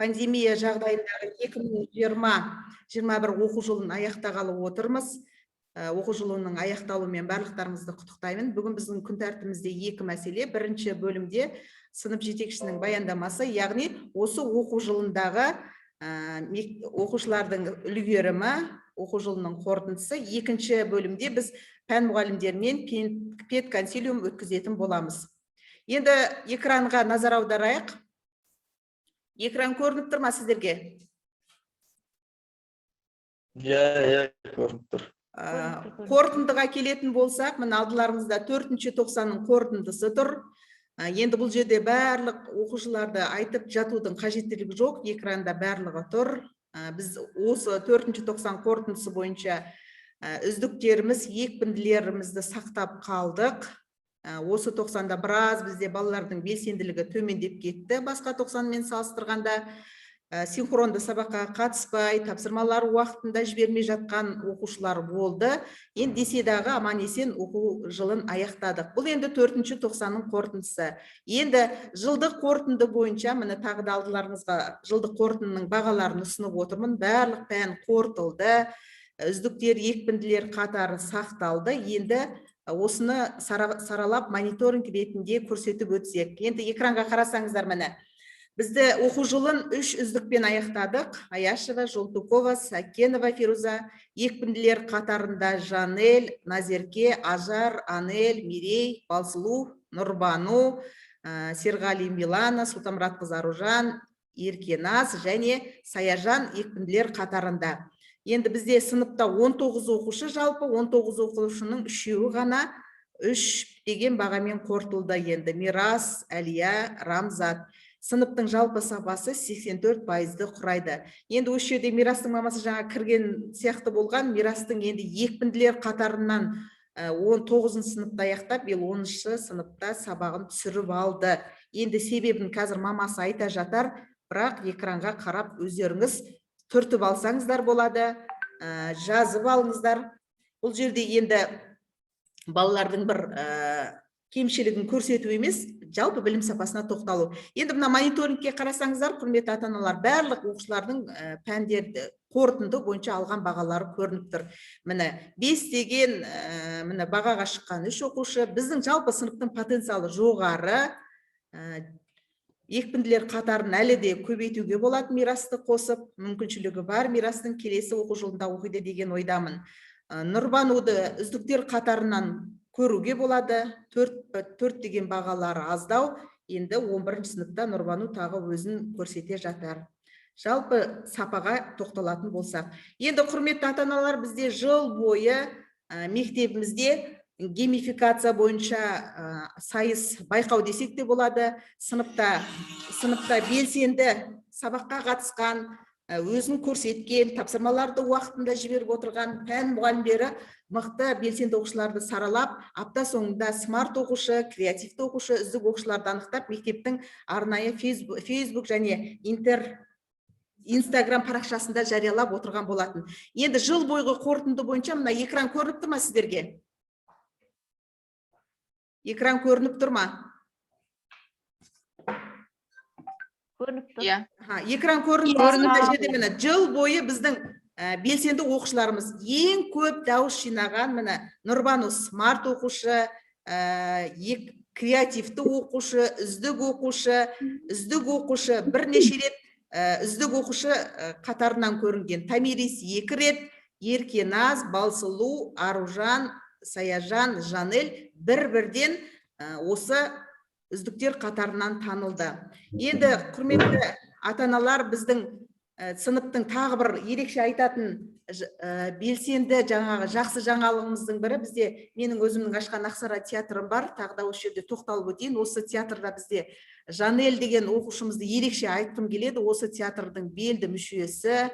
Пандемия жағдайындағы 2020-21 оқу жылын аяқтағалы отырмыз. Оқу жылының аяқталуымен барлықтарыңызды құттықтаймын. Бүгін біздің күн тәртібімізде екі мәселе. Бірінші бөлімде сынып жетекшісінің баяндамасы, яғни осы оқу жылындағы оқушылардың үлгерімі, оқу жылының қорытындысы. Екінші бөлімде біз пән мұғалімдерімен педконсилиум өткізетін боламыз. Енді экранға назар аударайық. Экран көрініп тұр ма сіздерге? Иә, көрініп тұр. Көрініп тұр, көрініп. Қорытындыға келетін болсақ, мына алдыларыңызда төртінші тоқсанның қорытындысы тұр. Енді бұл жерде барлық оқушыларды айтып жатудың қажеттілігі жоқ, экранда барлығы тұр. Біз осы төртінші тоқсан қорытындысы бойынша үздіктеріміз, екпінділерімізді сақтап қалдық. Осы тоқсанда біраз бізде балалардың белсенділігі төмендеп кетті басқа тоқсанмен салыстырғанда. Синхронды сабаққа қатыспай, тапсырмалар уақытында жібермей жатқан оқушылар болды. Енді десе дағы, аман есен оқу жылын аяқтадық. Бұл енді төртінші тоқсанның қорытындысы. Енді жылдық қорытынды бойынша, міне, тағы да алдыларыңызға жылдық қорытындының бағаларын ұсынып отырмын. Барлық пән қорытылды, үздіктер, екпінділер қатары сақталды. Енді осыны саралап, мониторинг ретінде көрсетіп өтсек. Енді экранға қарасаңыздар, міне, бізді оқу жылын үш үздікпен аяқтадық: Аяшева, Жолтукова, Сәкенова Фируза. Екпінділер қатарында Жанель, Назерке, Ажар, Анель, Мерей, Балсұлу, Нұрбану, Серғали Милана, Сұлтанмұратқызы Аружан, Еркеназ және Саяжан екпінділер қатарында. Енді бізде сыныпта 19 оқушы, жалпы 19 оқушының үшеуі ғана үш деген бағамен қорытылды. Енді Мирас, Әлия, Рамзат. Сыныптың жалпы сапасы 84%-ды құрайды. Енді осы жерде Мирастың мамасы жаңа кірген сияқты болған. Мирастың енді екпінділер қатарынан 19 сыныпта аяқтап, биыл 10 сыныпта сабағын түсіріп алды. Енді себебін қазір мамасы айта жатар, бірақ экранға қарап өздеріңіз түртіп алсаңыздар болады, жазып алыңыздар. Бұл жерде енді балалардың бір кемшілігін көрсету емес, жалпы білім сапасына тоқталу. Енді мына мониторингке қарасаңыздар, құрметті ата аналар, барлық оқушылардың пәндерді қорытынды бойынша алған бағалары көрініп тұр. Міне, 5 деген міне, бағаға шыққан үш оқушы. Біздің жалпы сыныптың потенциалы жоғары. Екпінділер қатарын әлі де көбейтуге болады, Мирасты қосып, мүмкіншілігі бар. Мирастың келесі оқу жылында оқиды деген ойдамын. Нұрбануды үздіктер қатарынан көруге болады. 4 деген бағалары аздау. Енді 11 сыныпта Нұрбану тағы өзін көрсете жатар. Жалпы сапаға тоқталатын болсақ, енді, құрметті ата аналар, бізде жыл бойы мектебімізде геймификация бойынша сайыс, байқау десек те болады. Сыныпта белсенді сабаққа қатысқан, өзін көрсеткен, тапсырмаларды уақытында жіберіп отырған пән мұғалімдері мықты, белсенді оқушыларды саралап, апта соңында смарт оқушы, креативті оқушы, үздік оқушыларды анықтап, мектептің арнайы Фейсбук және Инстаграм парақшасында жариялап отырған болатын. Енді жыл бойғы қорытынды бойынша, мына экран көрініп тұр ма сіздерге? Экран көрініп тұр ма? Көрініп тұр. Иә. Аха, экран көрініп тұрса, мына жерде, міне, жыл бойы біздің белсенді оқушыларымыз, ең көп дауыс жинаған, міне, Нұрбану смарт оқушы, креативті оқушы, үздік оқушы, үздік оқушы, бірнеше рет үздік оқушы қатарынан көрінген Томирис екі рет, Еркеназ, Балсұлу, Аружан, Саяжан, Жанель бір бірден осы үздіктер қатарынан танылды. Енді, құрметті ата аналар, біздің сыныптың тағы бір ерекше айтатын белсенді, жаңағы жақсы жаңалығымыздың бірі: бізде менің өзімнің ашқан Ақсара театрым бар. Тағы да осы жерде тоқталып өтейін. Осы театрда бізде Жанель деген оқушымызды ерекше айтқым келеді. Осы театрдың белді мүшесі,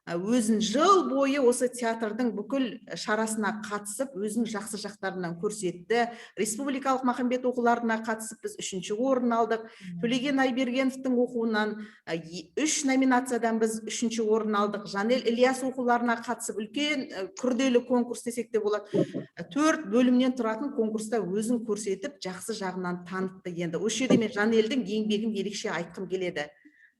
өзін жыл бойы осы театрдың бүкіл шарасына қатысып, өзінің жақсы жақтарынан көрсетті. Республикалық Махамбет оқуларына қатысып, біз үшінші орын алдық. Төлеген Айбергеновтің оқуынан үш номинациядан біз үшінші орын алдық. Жанель Ілияс оқуларына қатысып, үлкен, күрделі конкурс десек те болады, төрт бөлімнен тұратын конкурста өзін көрсетіп, жақсы жағынан танытты. Енді осы жерде мен Жанельдің еңбегін ерекше айтқым келеді.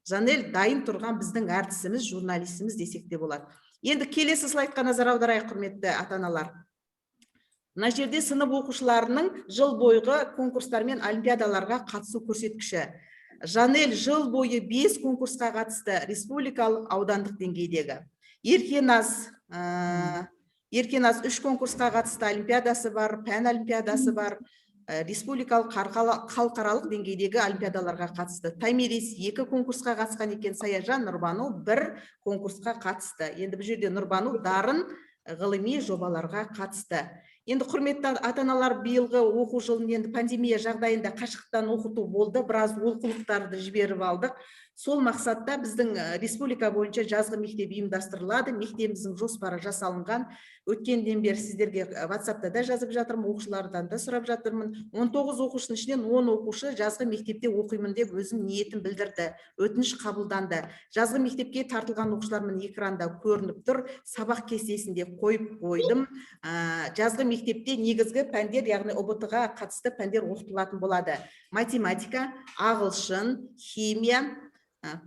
Жанель дайын тұрған біздің әртісіміз, журналистіміз десек те болады. Енді келесі слайдқа назар аударайық, құрметті ата-аналар. Мына жерде сынып оқушыларының жыл бойғы конкурстар мен олимпиадаларға қатысу көрсеткіші. Жанель жыл бойы 5 конкурсқа қатысты, республикалық, аудандық деңгейдегі. Еркеназ 3 конкурсқа қатысты, олимпиадасы бар, пән олимпиадасы бар, республикалық, халықаралық деңгейдегі олимпиадаларға қатысты. Таймирис 2 конкурсқа қатысқан екен, Саяжан, Нұрбану 1 конкурсқа қатысты. Енді бұл жерде Нұрбану дарын ғылыми жобаларға қатысты. Енді, құрметті ата-аналар, биылғы оқу жылын енді пандемия жағдайында қашықтан оқыту болды, біраз олқылықтарды жіберіп алдық. Сол мақсатта біздің республика бойынша жазғы мектеп ұйымдастырылады. Мектебіміздің жоспары жасалынған. Өткенден бері сіздерге WhatsAppта да жазып жатырмын, оқушылардан да сұрап жатырмын. 19 оқушының ішінен 10 оқушы жазғы мектепте оқимын деп өзінің ниетін білдірді. Өтініш қабылданды. Жазғы мектепке тартылған оқушылар міне экранда көрініп тұр. Сабақ кестесінде қойып қойдым. Жазғы мектепте негізгі пәндер, яғни ҰБТ-ға қатысты пәндер оқытылатын болады. Математика, ағылшын, химия,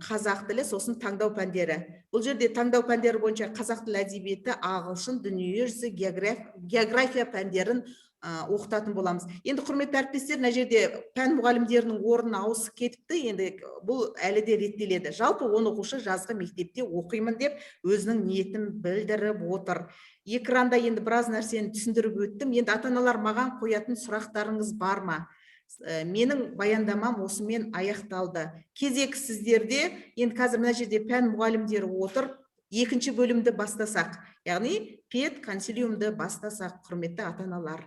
қазақ тілі, сосын таңдау пәндері. Бұл жерде таңдау пәндері бойынша қазақ тілі, әдебиеті, ағылшын, дүниежүзі, география пәндерін оқытатын боламыз. Енді, құрметті әріптестер, мына жерде пән мұғалімдерінің орны ауысып кетіпті. Енді бұл әлі де реттеледі. Жалпы 10 оқушы жазғы мектепте оқимын деп өзінің ниетін білдіріп отыр. Экранда енді біраз нәрсені түсіндіріп өттім. Енді, ата-аналар, маған қоятын сұрақтарыңыз бар ма? Менің баяндамам осымен аяқталды. Кезек сіздерде. Енді қазір мына жерде пән мұғалімдері отыр. Екінші бөлімді бастасақ, яғни пед консилиумды бастасақ, құрметті ата-аналар.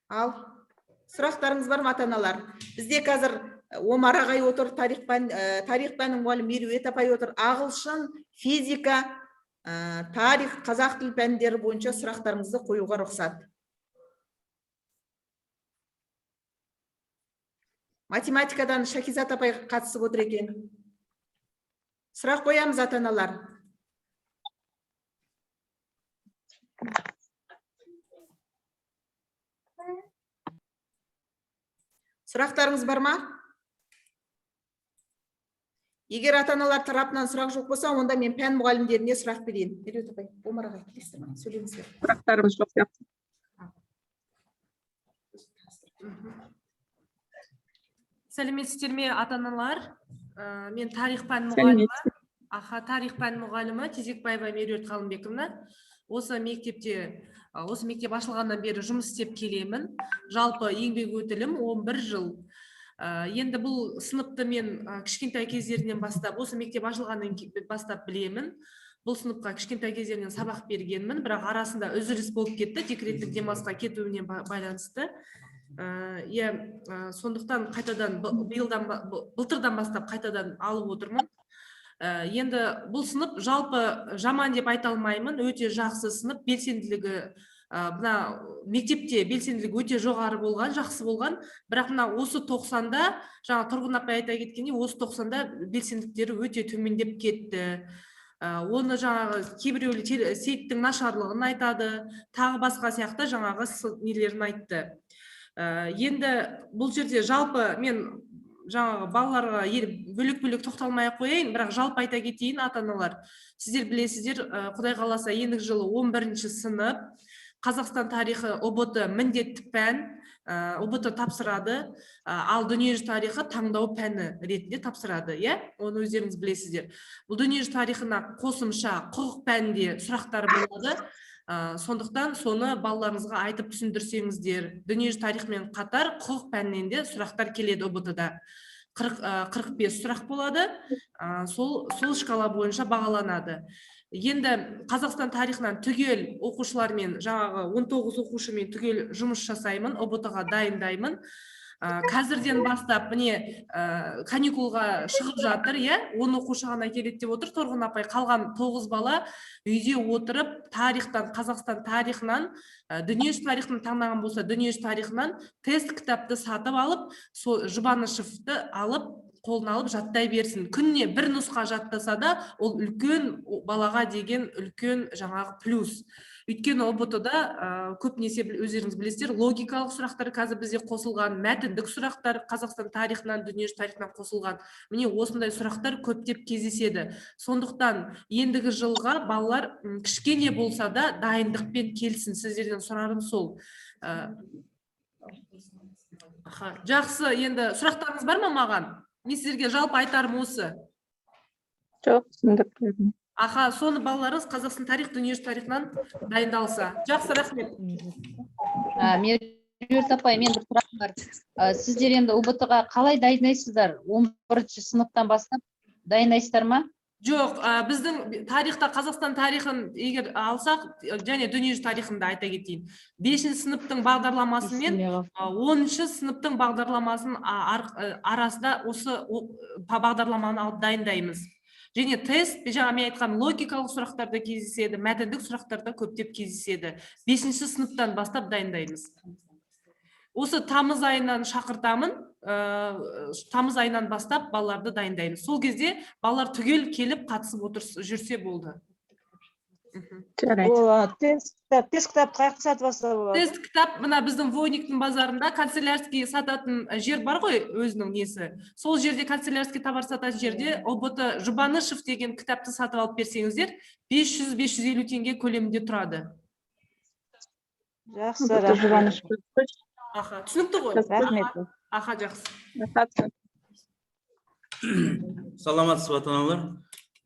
Ал, сұрақтарыңыз бар ма, ата-аналар? Бізде қазір Омар ағай отыр, тарих пәнінің мұғалімі Меруерт апай отыр, ағылшын, физика, тарих, қазақ тіл пәндері бойынша сұрақтарыңызды қоюға рұқсат. Математикадан Шакизат апай қатысып отыр екен. Сұрақ қоямыз, ата-аналар. Сұрақтарыңыз бар ма? Егер ата-аналар тарапынан сұрақ жоқ болса, онда мен пән мұғалімдеріне сұрақ берейін. Меруерт апай, Омар ағай, келесіздер ме? Сөйлеңіздер. Сұрақтарымыз жоқ сияқты. Сәлеметсіздер ме, ата-аналар? Мен тарих пән мұғалімі, аха, тарих пән мұғалімі Тезекбаева Меруерт Ғалымбековна. Осы мектепте, осы мектеп ашылғаннан бері жұмыс істеп келемін. Жалпы еңбек өтілім 11 жыл. Енді бұл сыныпты мен кішкентай кездерінен бастап, осы мектеп ашылғаннан бастап білемін. Бұл сыныпқа кішкентай кездерінен сабақ бергенмін, бірақ арасында үзіліс болып кетті, декреттік демалысқа кетуіне байланысты. Иә, сондықтан қайтадан биылдан былтырдан бастап қайтадан алып отырмын. Енді бұл сынып жалпы жаман деп айта алмаймын, өте жақсы сынып, белсенділігі, мына мектепте белсенділігі өте жоғары болған, жақсы болған, бірақ мына осы 90-да, жаңа Тұрғын апай айта кеткендей, осы 90-да белсенділіктері өте төмендеп кетті. Оны жаңағы кейбіреулер сейттің нашарлығын айтады, тағы басқа сияқты жаңағы нелерін айтты. Енді бұл жерде жалпы мен жаңағы балаларға бөлек-бөлек тоқталмай ақ қояйын, бірақ жалпы айта кетейін, ата-аналар. Сіздер білесіздер, Құдай қаласа, ендігі жылы 11 сынып, Қазақстан тарихы ҰБТ міндетті пән, ҰБТ тапсырады, ал дүниежүзі тарихы таңдау пәні ретінде тапсырады, иә? Оны өздеріңіз білесіздер. Бұл дүниежүзі тарихына қосымша құқық пәнінде сұрақтар болады. Сондықтан соны балаларыңызға айтып түсіндірсеңіздер, дүниежүзі тарихымен қатар құқық пәнінен де сұрақтар келеді ҰБТ-да. 45 сұрақ болады, сол шкала бойынша бағаланады. Енді Қазақстан тарихынан түгел оқушылармен, жаңағы 19 оқушымен түгел жұмыс жасаймын, ҰБТ-ға дайындаймын. Қазірден бастап, міне, каникулға шығып жатыр, иә, 10 оқушы ғана келеді деп отыр Торғын апай, қалған 9 бала үйде отырып тарихтан, Қазақстан тарихынан, дүниежүзі тарихын таңдаған болса, дүниежүзі тарихынан тест кітапты сатып алып, сол Жұбанышевты алып, қолына алып жаттай берсін. Күніне бір нұсқа жаттаса да, ол үлкен балаға деген үлкен жаңағы плюс. Өйткені ҰБТ да көбінесе өздеріңіз білесіздер, логикалық сұрақтар қазір бізде қосылған, мәтіндік сұрақтар Қазақстан тарихынан, дүниежүзі тарихынан қосылған. Міне, осындай сұрақтар көптеп кездеседі. Сондықтан ендігі жылға балалар кішкене болса да дайындықпен келсін. Сіздерден сұрарым сол. Аха, жақсы. Енді сұрақтарыңыз бар ма маған? Мен сіздерге жалпы айтарым осы. Жоқ, түсіндік. Аха, соны балаларыңыз Қазақстан тарих, дүниежүзі тарихынан дайындалса. Жақсы, рахмет. Меруерт апай, мен бір сұрағым бар. Сіздер енді ҰБТ ға қалай дайындайсыздар? 11 сыныптан бастап дайындайсыздар ма? Жоқ, біздің тарихта, Қазақстан тарихын егер алсақ және дүниежүзі тарихын да айта кетейін, бесінші сыныптың бағдарламасы мен 10-сыныптың бағдарламасын арасында осы бағдарламаны алып дайындаймыз. Және тест, жаңа мен айтқан логикалық сұрақтар да кездеседі, мәтіндік сұрақтар да көптеп кездеседі. Бесінші сыныптан бастап дайындаймыз. Осы тамыз айынан шақыртамын, тамыз айынан бастап балаларды дайындаймыз. Сол кезде балалар түгел келіп, қатысып отырс жүрсе болды. Жарайды. Ол тест кітапты қай жақта сатып алса болады? Тест кітап мына біздің Войниктің базарында канцелярский сататын жер бар ғой, өзінің несі, сол жерде, канцелярский товар сататын жерде ҰБТ Жұбанышев деген кітапты сатып алып берсеңіздер, 500-550 теңге көлемінде тұрады. Жақсы, ҰБТ рахмет. Жұбанышев. Аха, түсінікті ғой? Рахмет. Аха, жақсы. Саламатсыз ба, ата аналар!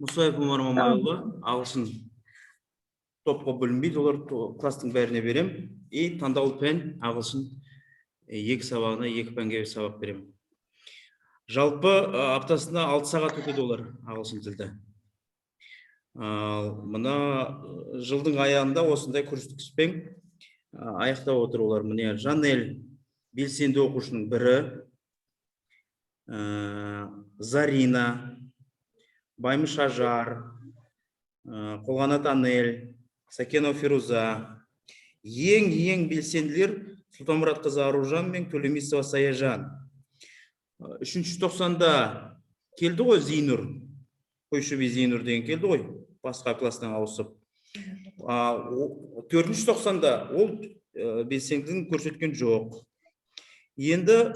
Мұсаев Омар Мамайұлы, ағылшын. Топқа бөлінбейді олар, класстың бәріне берем. И таңдаулы пән ағылшын, екі сабағына, екі пәнге сабақ беремін. Жалпы аптасына 6 сағат өтеді олар ағылшын тілді. Ал мына жылдың аяғында осындай көрсеткішпен аяқтап отыр олар. Міне, Жанель белсенді оқушының бірі, Зарина, Баймыш Ажар, Қолғанат Анель, Сакенова Фируза. Ең ең белсенділер Сұлтанмұратқызы Аружан мен Төлемисова Саяжан. Үшінші тоқсанда келді ғой Зейнұр, Қойшыби Зейнұр деген келді ғой басқа класстан ауысып. Төртінші тоқсанда ол белсенділігін көрсеткен жоқ. Енді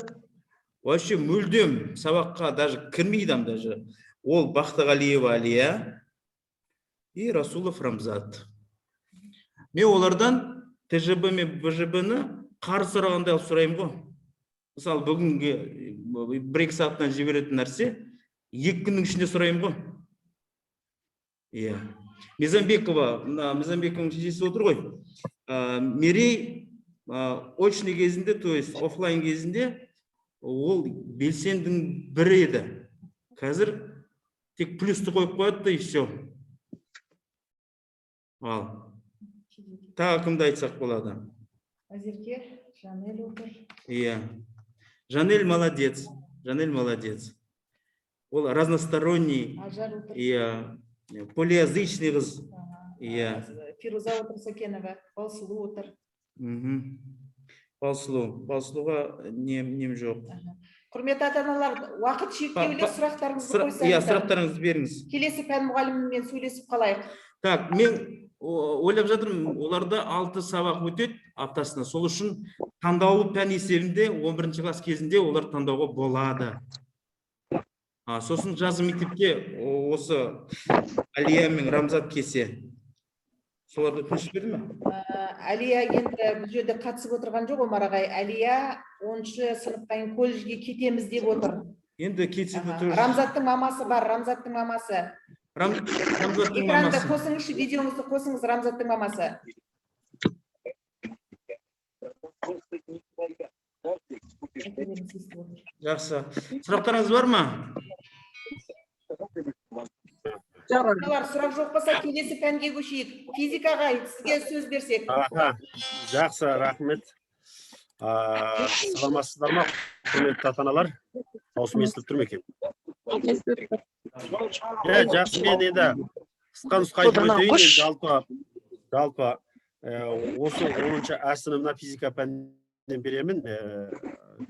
вообще мүлдем сабаққа даже кірмейді даже. Ол Бақтығалиева Алия и Расулов Рамзат. Мен олардан ТЖБ мен БЖБ ны қарыз сұрағандай алып сұраймын ғой. Мысалы, бүгінгі 1-2 сағаттан жіберетін нәрсе, 2 күннің ішінде сұраймын ғой. Иә, Мизамбекова, мына Мизамбекованың шешесі отыр ғой. Мерей очный кезінде, то есть оффлайн кезінде ол белсендінің бірі еді. Қазір тек плюсті қойып қояды да, и все. Ал тағы кімді айтсақ болады? Назерке, Жанель отыр. Иә, Жанель молодец, Жанель молодец. Ол разносторонний. Ажар отыр. Иә, полиязычный қыз. Иә. Фируза отыр, Сакенова, Балсұлу отыр. Балсұлу, Балсұлуға нем жоқ. Құрметті ата аналар, уақыт шектеулі, сұрақтарыңызды Иә, қойсаңыздар. Сұрақтарыңызды беріңіз. Келесі пән мұғалімімен сөйлесіп қалайық. Так, мен ойлап жатырмын, оларда алты сабақ өтеді аптасына. Сол үшін таңдаулы пән есебінде 11 класс кезінде олар таңдауға болады. Сосын жазғы мектепке осы Алия мен Рамзат келсе, соларды өтініш берді ме? Әлия енді бұл жерде қатысып отырған жоқ, Омар ағай. Әлия 10-сыныптан кейін колледжге кетеміз деп отыр. Енді кетсе де тоже. Рамзаттың мамасы бар, Рамзаттың мамасы. Рамзаттың Экранды мамасы. қосыңызшы, видеоңызды қосыңыз, Рамзаттың мамасы. Жақсы. Сұрақтарыңыз бар ма? Балалар, сұрақ жоқ болса, келесі пәнге көшейік. Физикаға сізге сөз берсек. Аха, жақсы, рахмет. Саламатсыздар ма, құрметті ата аналар! Дауысым естіліп тұр ма екен? Иә, жақсы. Мен енді қысқа нұсқа айтып өтейін. Енді жалпы осы 10-ә сыныбына физика пәнінен беремін.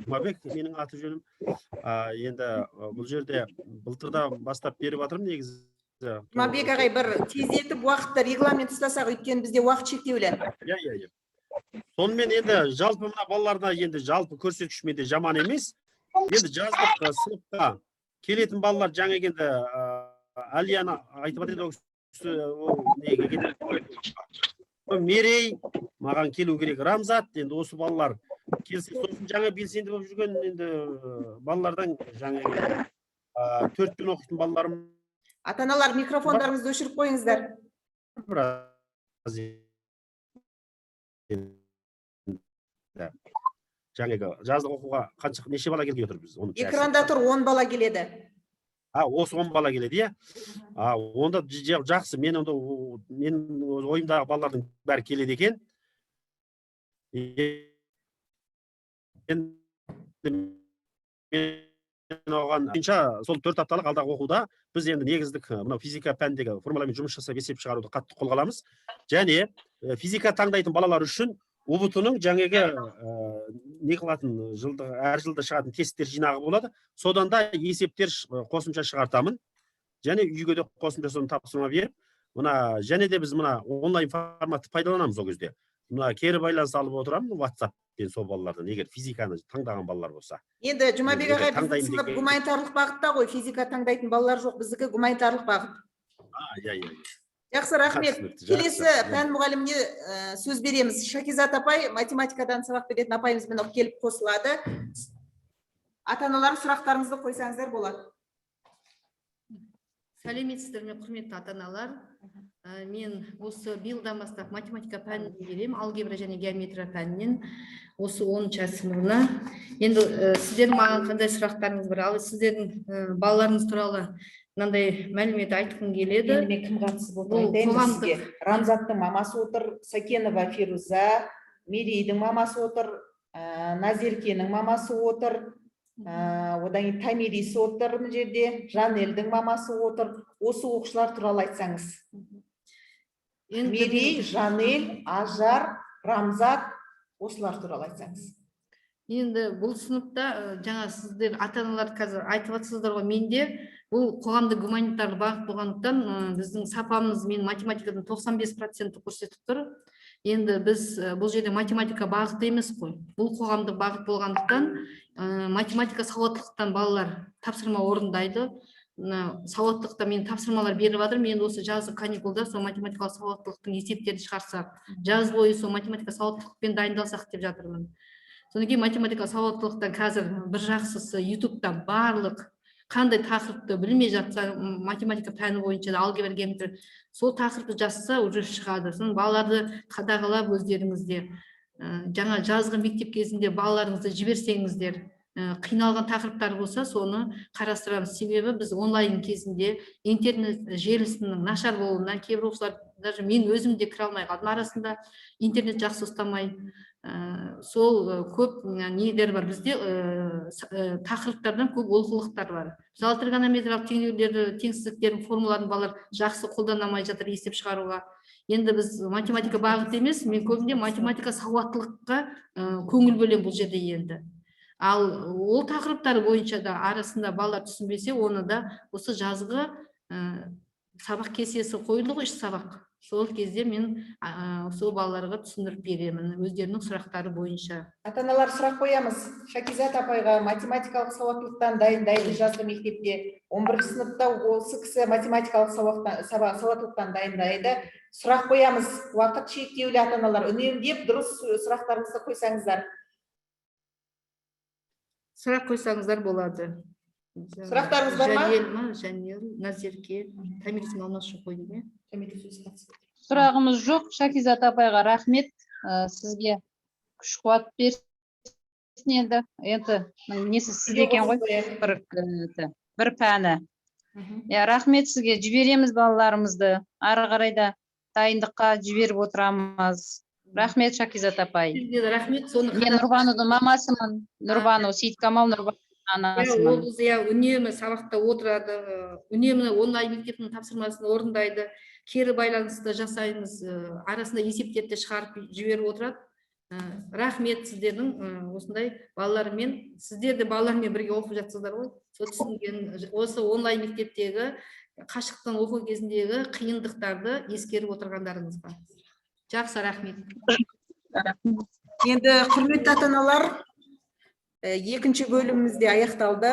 Жұмабек менің аты жөнім. Енді бұл жерде былтырдан бастап беріп жатырмын негізі. Жұмабек ағай, бір тездетіп уақытты, регламент ұстасақ, өйткені бізде уақыт шектеулі. Иә. Сонымен, енді жалпы мына балаларда енді жалпы көрсеткіш менде жаман емес. Енді жаздық сыныпқа келетін балалар жаңа енді Әлияны айтып жатыр еді, ол кісі, ол неге кетеді? Мерей маған келу керек, Рамзат, енді осы балалар келсе, сосын жаңа белсенді болып жүрген енді балалардан жаңа төртпен оқитын балаларым. Ата аналар, микрофондарыңызды өшіріп қойыңыздар. Біраз енді жаңағы жаздық оқуға қанша, неше бала келіп отыр біз 10-шы Экранда тұр, 10 бала келеді. А, осы 10 бала келеді, иә. А, онда жақсы. Мен онда менің ойымдағы балалардың бәрі келеді екен. Енді мен оған бойынша сол 4 апталық алдағы оқуда біз енді негіздік мынау физика пәніндегі формуламен жұмыс жасап, есеп шығаруды қатты қолға аламыз және физика таңдайтын балалар үшін ҰБТ ның жаңағы не қылатын, жылдық, әр жылда шығатын тесттер жинағы болады. Содан да есептер қосымша шығартамын және үйге де қосымша соны тапсырма беріп, мына және де біз мына онлайн форматты пайдаланамыз. Ол кезде мына кері байланыс алып отырамын ватсаппен сол балалардан, егер физиканы таңдаған балалар болса. Енді, Жұмабек Егер ағай, біздің таңдаймын сынып деген- гуманитарлық бағытта ғой, физика таңдайтын балалар жоқ, біздікі гуманитарлық бағыт. А, иә. Жақсы, рахмет. Түсінікті, жақсы. Келесі пән мұғаліміне сөз береміз. Шакизат апай, математикадан сабақ беретін апайымыз, міне, келіп қосылады. Ата аналар, сұрақтарыңызды қойсаңыздар болады. Сәлеметсіздер ме, құрметті ата аналар! Мен осы биылдан бастап математика пәнін беремін, алгебра және геометрия пәнінен осы 10-шы сыныбына. Енді сіздердің маған қандай сұрақтарыңыз бар? Ал сіздердің балаларыңыз туралы мынандай мәлімет айтқым келеді. Енді мен кім қатысып отыр, Бұл айтайын ба қоғамдық- сізге? Рамзаттың мамасы отыр, Сәкенова Фируза, Мерейдің мамасы отыр, Назеркенің мамасы отыр, одан кейін Томирис отыр мына жерде, Жанелдің мамасы отыр. Осы оқушылар туралы айтсаңыз. Енді Мерей, мен- Жанель, Ажар, Рамзат, осылар туралы айтсаңыз. Енді бұл сыныпта жаңа сіздер, ата аналар, қазір айтып жатсыздар ғой, менде бұл қоғамдық гуманитарлық бағыт болғандықтан, біздің сапамыз, мен математикадан 95%-ті көрсетіп тұр. Енді біз бұл жерде математика бағыты емес қой, бұл қоғамдық бағыт болғандықтан, математика сауаттылықтан балалар тапсырма орындайды. Мына сауаттылықта мен тапсырмалар беріп жатырмын. Енді осы жазғы каникулда сол математикалық сауаттылықтың есептерін шығарсақ, жаз бойы сол математика сауаттылықпен дайындалсақ деп жатырмын. Содан кейін математика сауаттылықтан қазір бір жақсысы, ютубта барлық қандай тақырыпты білмей жатса, математика пәні бойынша да, алгебра, геометрия, сол тақырыпты жазса, уже шығады. Сосын балаларды қадағалап өздеріңізде жаңа жазғы мектеп кезінде балаларыңызды жіберсеңіздер, қиналған тақырыптар болса, соны қарастырамыз. Себебі біз онлайн кезінде интернет желісінің нашар болуынан кейбір оқушылар, даже мен өзім де кіре алмай қалдым арасында, интернет жақсы ұстамай. Сол көп нелер бар бізде, тақырыптардан көп олқылықтар бар. Мысалы, тригонометриялық теңдеулерді, теңсіздіктердің формулаларын балалар жақсы қолдана алмай жатыр есеп шығаруға. Енді біз математика бағыты емес, мен көбінде математика сауаттылыққа көңіл бөлемін бұл жерде. Енді ал ол тақырыптар бойынша да арасында балалар түсінбесе, оны да осы жазғы сабақ кестесі қойылды ғой, үш сабақ, сол кезде мен сол балаларға түсіндіріп беремін өздерінің сұрақтары бойынша. Ата аналар, сұрақ қоямыз Шакизат апайға. Математикалық сауаттылықтан дайындайды жазғы мектепте. 11 сыныпта осы кісі математикалық сауаттылықтан дайындайды. Сұрақ қоямыз, уақыт шектеулі. Ата аналар, үнемдеп, дұрыс сұрақтарыңызды қойсаңыздар. Сұрақ қойсаңыздар болады. Сұрақтарыңыз бар ма? Жәнел ма? Жәнел, Назерке, Томирис мамасы жоқ қой деймін, иә? Сұрағымыз жоқ. Шакизат апайға рахмет. Сізге күш қуат берсін. Енді несі сізде екен ғой, бір бір пәні, иә. Рахмет сізге. Жібереміз балаларымызды, ары қарай да дайындыққа жіберіп отырамыз. Рахмет, Шакизат апай. Сізге де рахмет. Соны Мен Нұрбанудың мамасымын, Нұрбану Сейіткамал, Нұрбану Иә, ол анасымын. қыз, иә, үнемі сабақта отырады, үнемі онлайн мектептің тапсырмасын орындайды, кері байланысты жасаймыз, арасында есептерді де шығарып жіберіп отырады. Рахмет сіздердің осындай балалармен, сіздер де балалармен бірге оқып жатсыздар ғой, сол түсінген осы онлайн мектептегі. Қашықтан оқу кезіндегі қиындықтарды ескеріп отырғандарыңызға. Жақсы, рахмет. Енді, құрметті ата аналар, екінші бөліміміз де аяқталды.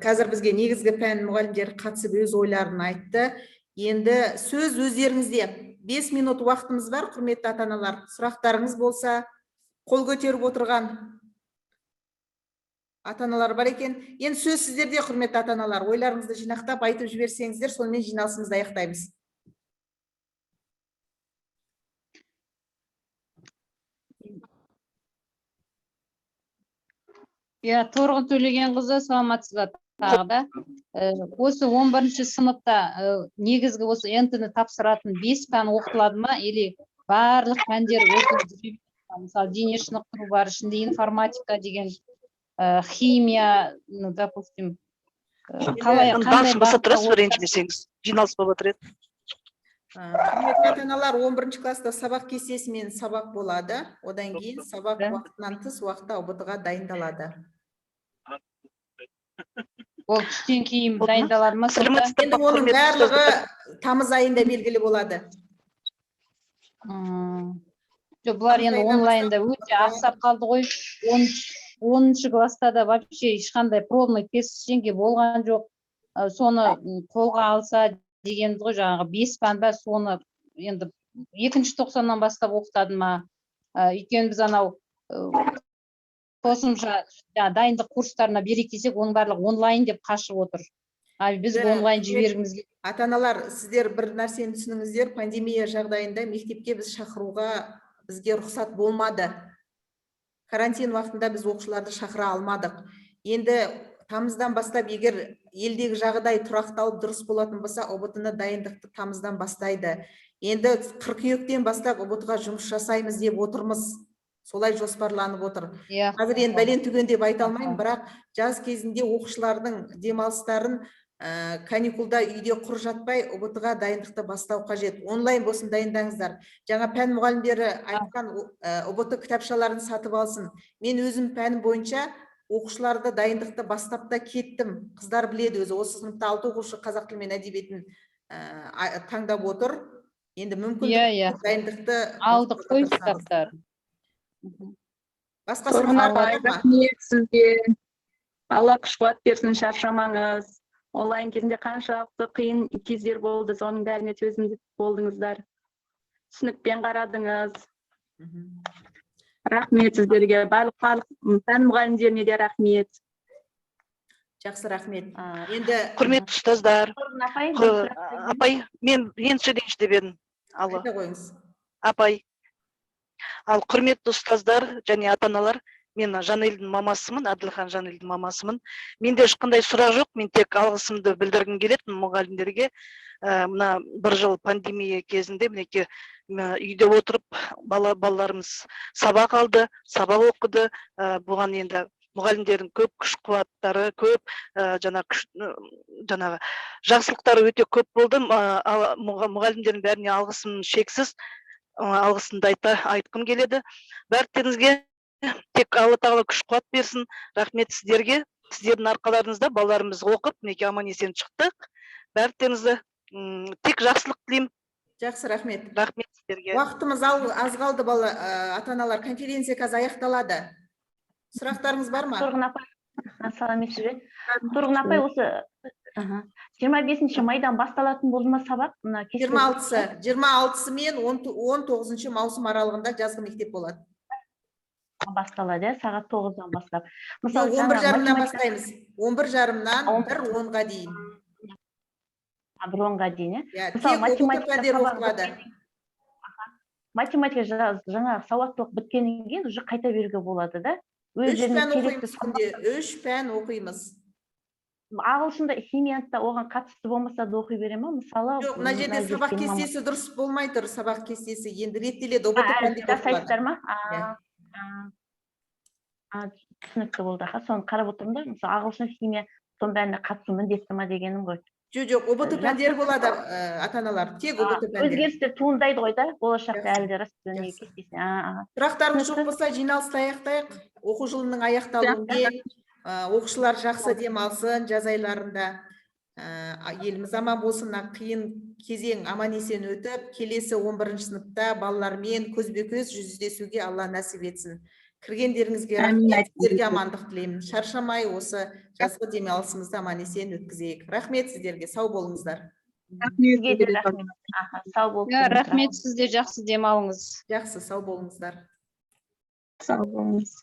Қазір бізге негізгі пән мұғалімдері қатысып, өз ойларын айтты. Енді сөз өздеріңізде. 5 минут уақытымыз бар, құрметті ата аналар. Сұрақтарыңыз болса, қол көтеріп отырған ата аналар бар екен. Енді сөз сіздерде, құрметті ата аналар. Ойларыңызды жинақтап айтып жіберсеңіздер, сонымен жиналысымызды аяқтаймыз. Иә, Торғын Төлегенқызы, саламатсыз ба тағы да? Осы 11-ші сыныпта негізгі осы ҰБТ-ны тапсыратын бес пән оқытылады ма или барлық пәндер осы, мысалы, дене шынықтыру бар, ішінде информатика деген, химия, ну, допустим, қалай, қандай Дауысын баса бағытта тұрасыз ба, оқытады? Ренжімесеңіз, жиналыс болып жатыр еді. Құрметті ата аналар, 11 класста сабақ кестесімен сабақ болады. Одан кейін сабақ уақытынан тыс уақытта ҰБТ-ға дайындалады. Ол түстен кейін Болды ма? дайындалады ма сонда? Саламатсыздар Енді ма, оның құрметті барлығы ұстаздар? тамыз айында белгілі болады. Жоқ, бұлар Тамыз енді айынан онлайнда бастап өте ақсап қалды ғой. 10-класста да вообще ешқандай пробный тест, ештеңе болған жоқ. Соны қолға алса дегеніміз ғой, жаңағы бес пән ба, соны енді екінші тоқсаннан бастап оқытады ма? Өйткені біз анау қосымша жаңағы дайындық курстарына берейік десек, оның барлығы онлайн деп қашып отыр. А біз Иә, онлайн құрметті жібергіміз келмейді. ата аналар, сіздер бір нәрсені түсініңіздер: пандемия жағдайында мектепке біз шақыруға бізге рұқсат болмады. Карантин уақытында біз оқушыларды шақыра алмадық. Енді тамыздан бастап, егер елдегі жағдай тұрақталып, дұрыс болатын болса, ҰБТ ны дайындықты тамыздан бастайды. Енді қыркүйектен бастап ҰБТ ға жұмыс жасаймыз деп отырмыз, солай жоспарланып отыр. Қазір енді бәлен түген деп айта алмаймын, бірақ жаз кезінде оқушылардың демалыстарын, каникулда үйде құр жатпай, ҰБТ ға дайындықты бастау қажет. Онлайн болсын, дайындаңыздар. Жаңа пән мұғалімдері айтқан ҰБТ кітапшаларын сатып алсын. Мен өзім пәнім бойынша оқушыларды дайындықты бастап та кеттім. Қыздар біледі өзі, осы сыныпта алты оқушы қазақ тілі мен әдебиетін таңдап отыр. Енді мүмкіндік Иә, иә. дайындықты Алдық қой бастауға тырысамыз. кітаптар. Басқа Торғын сұрақтар апай, бар ма? рахмет сізге. Алла күш қуат берсін, шаршамаңыз. Онлайн кезінде қаншалықты қиын кездер болды, соның бәріне төзімді болдыңыздар. Түсінікпен қарадыңыз. Рахмет сіздерге. Барлық пән мұғалімдеріне де рахмет. Жақсы, рахмет. Енді Құрметті ұстаздар, Торғын апай, бір сұрақ қояйын. Апай, мен сөйлейінші деп едім. Алло. Айта қойыңыз. Апай. Ал құрметті ұстаздар және ата аналар, мен Жанелдің мамасымын, Әділхан Жанелдің мамасымын. Менде ешқандай сұрақ жоқ, мен тек алғысымды білдіргім келеді мұғалімдерге. Мына бір жыл пандемия кезінде, мінекей, үйде отырып балаларымыз сабақ алды, сабақ оқыды. Бұған енді мұғалімдердің көп күш қуаттары, көп жаңа күш, жаңағы жақсылықтары өте көп болды. Мұғалімдердің бәріне алғысым шексіз, алғысымды айтқым келеді. Бәріңізге тек Алла Тағала күш қуат берсін. Рахмет сіздерге. Сіздердің арқаларыңызда балаларымыз оқып, мінекей, аман есен шықтық. Бәріңізді тек жақсылық тілеймін. Жақсы, рахмет. Рахмет сіздерге. Уақытымыз аз қалды, бала, ата аналар, конференция қазір аяқталады. Сұрақтарыңыз бар ма? Торғын апай, сәлеметсіз бе? Торғын апай, осы 25 майдан басталатын болды ма сабақ? Мына кесте 26-сы, 26-сы мен 19 маусым аралығында жазғы мектеп болады. Басталады, иә, сағат 9-дан бастап. Жоқ, он бір жаңағы жарымнан математика- бастаймыз. 11:30-нан 1:10-ға дейін. 1:10-ға дейін, иә? Иә, Мысалы, тек ҰБТ математика пәндері сабағы оқытылады. Математика жаңағы сауаттылық біткеннен кейін уже қайта беруге болады да? Үш Өздеріне пән керекті оқимыз күнде, үш пән оқимыз. Ағылшында, химияны да оған қатысты болмаса да оқи бере ма? Мысалы, Жоқ, мына жерде сабақ жерде мама- кестесі дұрыс болмай тұр, сабақ кестесі енді реттеледі, ҰБТ А, әлі пәндері оқытылады. жасайсыздар ма? Иә. А, түсінікті болды. Аха, соны қарап отырмын да, мысалы, ағылшын, химия, соның бәріне қатысу міндетті ма дегенім ғой. Жоқ, ҰБТ пәндері болады, ата аналар, тек ҰБТ пәндері. Өзгерістер туындайды ғой да болашақта Жақсы, әлі де, рас, не жақсы. кестесіне. А, Сұрақтарыңыз жоқ Түсінікті. болса, жиналысты аяқтайық. Оқу жылының аяқталуымен, оқушылар жақсы демалсын жаз айларында. Еліміз аман болсын, мына қиын кезең аман есен өтіп, келесі 11 сыныпта балалармен көзбе көз жүздесуге Алла нәсіп етсін. Кіргендеріңізге Әмин. рахмет, сіздерге амандық тілеймін. Шаршамай осы жазғы демалысымызды аман есен өткізейік. Рахмет сіздерге, сау болыңыздар. Сізге де рахмет. Аха, сау болып Иә, тұрыңыз. рахмет, сіз де жақсы демалыңыз. Жақсы, сау болыңыздар. Сау болыңыз.